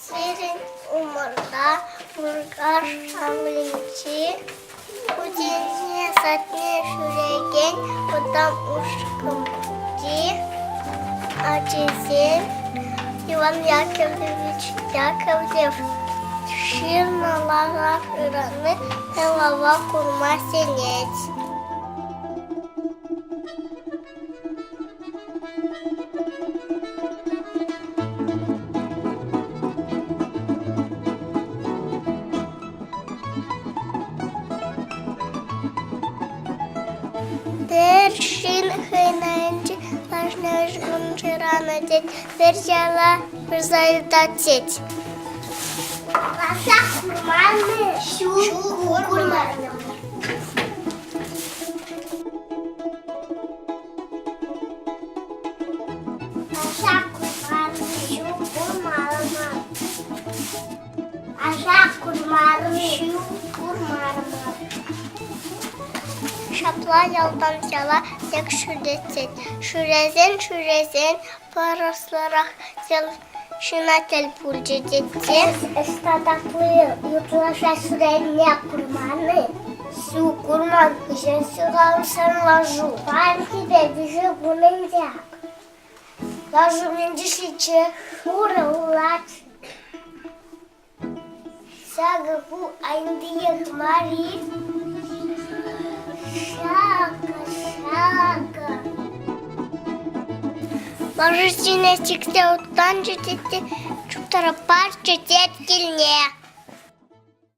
Сирӗн умӑрта Муркаш аллинчи Путене садне ҫӳрекен вӑтам ушкӑнти ачасем Иван Яковлевич Яковлев ҫырнӑ лава шырани лава курма сӗнет. Пӗр ҫын хӑйӗн айӗнче лашне шыранӑ тет, пӗр яла пырса ыйтать тет. Лаша курман-и? Ҫук, курман. Аша курман-и? Ҫук, курмарӑмӑр. Аша курмарӑм-и? Ҫук, курмарӑмӑр. Ҫапла ялтан яла тек ҫӳретет. Ҫӳресен-ҫӳресен пӑрӑслӑрах ҫынна тӗл пулчӗ тет те. Ӑҫта та ытлаша ҫӳренине курман-и? Ҫук, курман. Хӑҫан ҫуралсан лашу. Паянхипе виҫӗ кун ӗнтӗ ак. Лашу мӗн тӗслӗччӗ? Шурӑ улать. Ҫакӑ ку айӑнтиех мар-и? Ҫакӑ, ҫакӑ. Лашисене чиксе уттанчӗ тет те чуптара пачӗ тет килне.